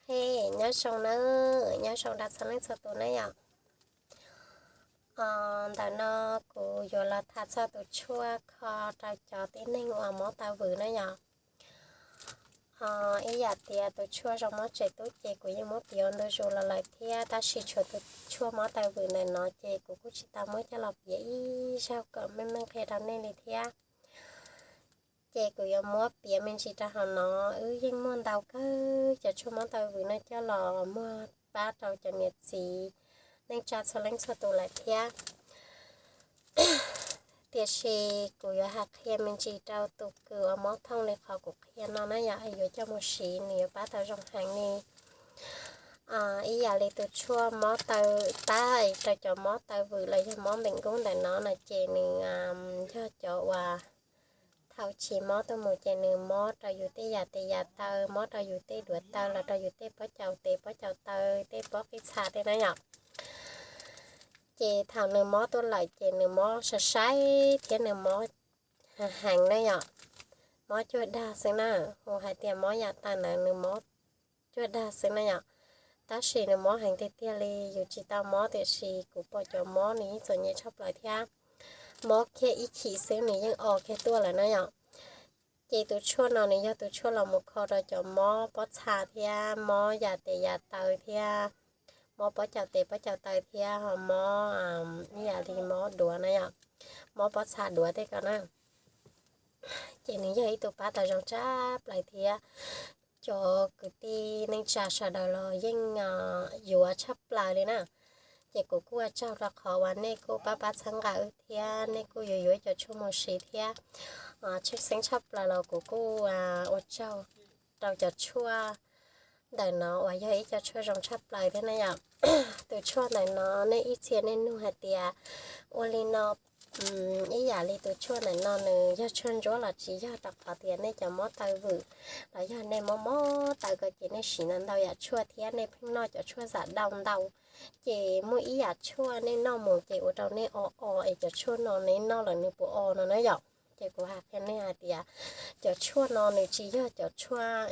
Qheb nyob zoo na, nyob zoo rau txhua leej txhua tus na yom. Ntawm no kuv yuav los tham txog tus tshuaj kho rau cov tib neeg uas mob taw vwm na yom. Ib yam tias tus tshuaj zoo mob tsev tub ces kuv yeej muab piav ua ntu zus los lawm thiab, tab sis tshuav tus tshuaj mob taw vwm ntawm no ces kuv kuj tsis tau muab coj los piav ib zaug kom meej meej qhia rau nej li thiab. Ces kuv yuav muab piav me ntsis rau hauv no. Wb yeej muaj ntau kawg cov tshuaj mob taw vwm no coj los muag pab rau cov niam txiv neej tsa txhua leej txhua tus lawm thiab. Tiam sis kuv yuav hais qhia me ntsis rau tus kws uas mob thooj li qhov kuv qhia no na yom, yuav coj mus siv nws yuav pab tau zoo heev li. Ib yam li tus tshuaj mob taw, pab rau cov mob taw vwm los yog mob npeem kub ntawm no no ces nws yog cov uas thaum chiv mob tuaj mus ces nws mob rau yus tej yam tes yam taw, mob rau yus tej duav taw, los rau yus tej pob caus tes pob caus taw, tej pob qij txha tej na yom. Ces thaum nws mob tuaj lawm ces nws mob sai sai thiab nws mob heev na yom, mob cuag dag xwb na. Hu hais tias mob yam taw ntawd nws mob cuag dag xwb na yom. Tab sis nws mob heev tiag tiag li, yus tsis tau mob tiam sis kuv pom cov mob nws yeej txom nyem tshaj plaws thiab. Mob kiag ib chim xwb nws yeej o kiag tuaj lawm na yom. Ces tus tshuaj no nws yog tus tshuaj los mus kho rau cov mob pob txha thiab mob yam tes yam taw thiab mob pob caus tes pob caus taw thiab ho mob ib yam li mob duav na yom, mob pob txha duav tej ko na. Ces nws yog ib tug pab tau zoo tshaj plaws thiab cov kwv tij neej tsa sawv daws los yeej yuav tshaj plaws li na. Ces kuv kuj ua tsaug rau qhov uas nej kuj pab pab txhawb nqa wb thiab nej kuj yuav yuav cov tshuaj mus siv thiab. Tshwj xeeb tshaj plaws los kuv kuj ua tsaug rau cov tshuaj ntawm no uas yog ib co tshuaj zoo tshaj plaws thiab na yom. Tus tshuaj ntawm no nej ib txhia nej nug hais tias ua li no, ib yam li tus tshuaj ntawm no nws yog tshuaj ntsuab los tsis yog, rau qhov tias nej cov mob taw vwm los yog nej mob mob taw ko ces nej siv ntau ntau yam tshuaj thiab nej pheej noj cov tshuaj zam dau ntau. Ces muaj ib yam tshuaj nej noj mus ces ua rau nej o o es cov tshuaj no nej noj lawm nws puas o no na yom. Ces kuv hais qhia nej hais tias cov tshuaj no nws tsis yog cov tshuaj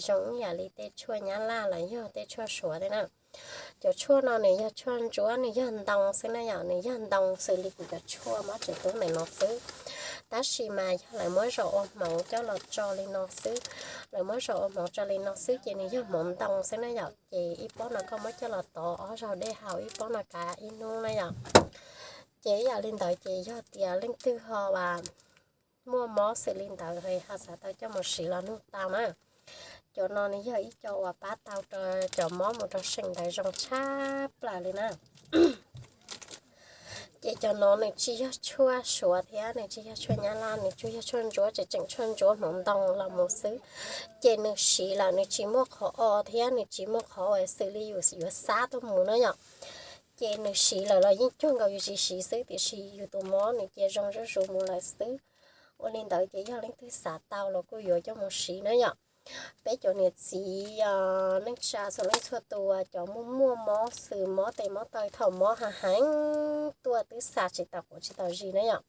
zoo ib yam li tej tshuaj nyab laj los yog tej tshuaj suav thiab na. Cov tshuaj no nws yog tshuaj ntsuab, nws yog ntoo xwb na yom, nws yog ntoo xws li kuv cov tshuaj mob tsev tub ntawm no xwb. Tab sis mas yog lawv muab zom ua hmoov coj los tso li no xwb, lawv muab zom ua hmoov tso li no xwb ces nws yog hmoov ntoo xwb na yom. Ces ib pob no koj muab coj los tov ob zaug dej haus, ib pob no kav ib hnub na yom. Ces ib yam li ntawd ces yog tias leej twg ho muaj mob xws li ntawd ho xav tau coj mus siv los nug tau na. Cov no nws yog ib co uas pab tau rau cov mob mus rau seem ntawd zoo tshaj plaws li na. Ces cov no nws tsis yog tshuaj suav thiab nws tsis yog tshuaj nyab laj, nws tsuas yog tshuaj ntsuab, tseem tseem tshuaj ntsuab hmoov ntoo los mus xwb. Ces nws siv lawm nws tsis muaj qhov o thiab nws tsis muaj qhov uas xws li yus yuav xab tuaj mus na yom. Ces nws siv lawm los yeej cuag nkaus yus tsis siv xwb, tiam sis yus tus mob nws cia zoo zuj zus mus lawm xwb. Ua li ntawd ces yog leej twg xav tau los kuj yuav coj mus siv na yom. Peb cov niam txiv neej tsa txhua leej txhua tus, cov muaj muaj mob xws mob tes mob taw, thaum mob heev heev tuaj twb xa tsis tau quav tsis tau zis na yom.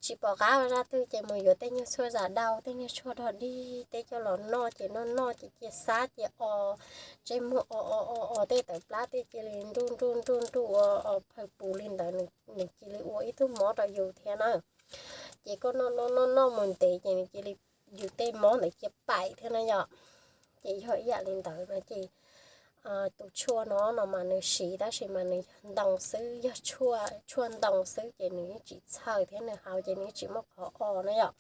Tsis pom qab ua zaj twg ces mus yuav tej nyuag tshuaj zam dau, tej nyuag tshuaj dog dig tej coj los noj ces noj noj ces cia xab cia o, ntsej muag o o o o, tej tawv plab tej cia li nruj nruj nruj nruj ua o phaw pus li ntawd, nws cia li ua ib tug mob rau yus thiab na. Ces koj noj noj noj noj mus ntev ces nws cia li, yus tej mob ntawd cia paim thiab na yom. Ces yog ib yam li ntawd no ces tus tshuaj no no mas nws siv tab sis mas nws yog ntoo xwb, yog tshuaj ntoo xwb ces nws yeej tsis txhaws thiab nws haus ces nws yeej tsis muaj qhov o na yom.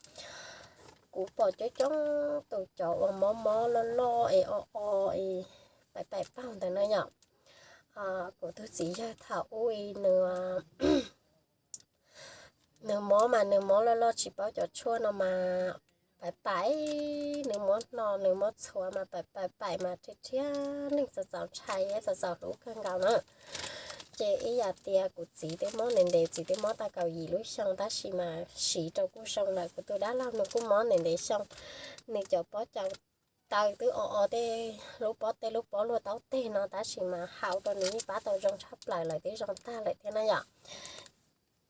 Kuv pom coob coob tus cov uas mob mob loj loj es o o es paim paim paug ntawd na yom. Kuv tus txiv yawg thaum ub nws nws mob mas nws mob loj loj tsis paub cov tshuaj no mas paim paim, nws mob hno nws mob txhuav mas paim paim paim mas rhiab rhiab neeg txaus txaus ntshai thiab txaus txaus hlub kawg nkaus na. Ces ib yam tias kuv txiv twb mob ntev ntev, txiv twb mob tau kaum yim lub xyoo tab sis mas siv rau kuj zoo lawm. Kuv tus dab laug nws kuj mob ntev ntev xyoo, nws cov pob caus taw twb o o tej lub pob teg lub pob luag taub teg no tab sis mas haus rau nws yeej pab tau zoo tshaj plaws lawm thiab zoo tag lawm thiab na yom.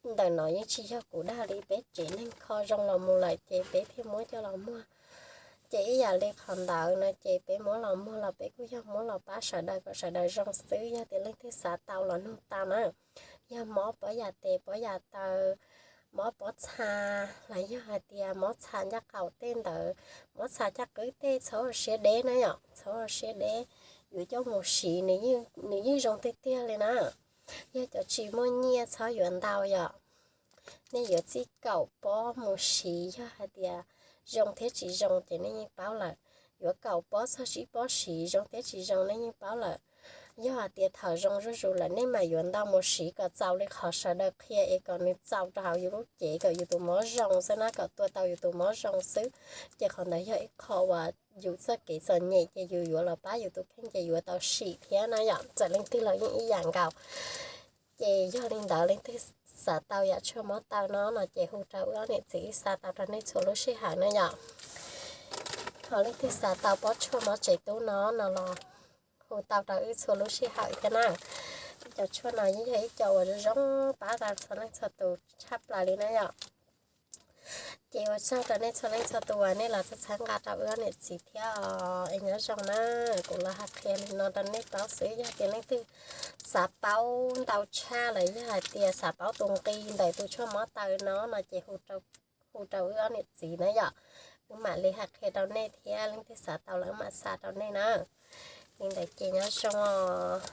Ntawm no yeej tsis yog kuv dag li, peb tsev neeg kho zoo los mus lawm ces peb thiaj muab coj los muag. Ces ib yam li qhov ntawd no ces peb muab los muag los peb kuj yog muab los pab sawv daws kom sawv daws zoo xwb. Yog tias leej twg xav tau los nug tau na, yog mob pob yas tes pob yas taw, mob pob txha, los yog hais tias mob txha ncaj qaum tej ntawd, mob txha caj qwb tej, txhob ua siab deb na yom, txhob ua siab deb, yuav coj mus siv, nws yeej zoo tiag tiag li na. Yog cov tsis muaj nyiaj txhob yuav ntau yom. Nej yuav txij kaum pob mus siv, yog hais tias zoo thiab tsis zoo ces nej yeej paub lawm. Yuav kaum pob txog tsib pob siv, zoo thiab tsis zoo nej yeej paub lawm. Yog hais tias thaum zoo zuj zus lawm nej mam yuav ntau mus siv kom txaus li qhov sawv daws qhia es kom nws txaus rau hauv yus lub cev kom yus tus mob zoo xwb na, kom tua tau yus tus mob zoo xwb. Ces qhov ntawd yog ib qho uas yus txoj kev txom nyem ces yus yuav los pab yus tus kheej ces yuav tau sim thiab na yom. Txawm leej twg los yeej ib yam nkaus. Ces yog li ntawd leej twg xav tau yam tshuaj mob taw no no ces hu rau wb ob niam txiv, wb xa tau rau nej txhua lub sij hawm na yom. Ho leej twg xav tau pob tshuaj mob tsev tub no no los hu tau rau wb txhua lub sij hawm thiab na. Cov tshuaj no yeej yog ib co uas zoo pab tau txhua leej txhua tus tshaj plaws li na yom. Ces ua tsaug rau nej txhua leej txhua tus uas nej los txhawb nqa rau wb ob niam txiv thiab os, es nyob zoo na. Kuv los hais qhia li no rau nej paub xwb, yog tias leej twg xav paub ntau tshaj los yog hais tias xav paub tus nqi ntawm tus tshuaj mob taw no no ces hu rau wb ob niam txiv na yom. Wb mam li hais qhia rau nej thiab, leej twg xav tau lawm wb mam xa rau nej na. Li ntawd ces nyob zoo os.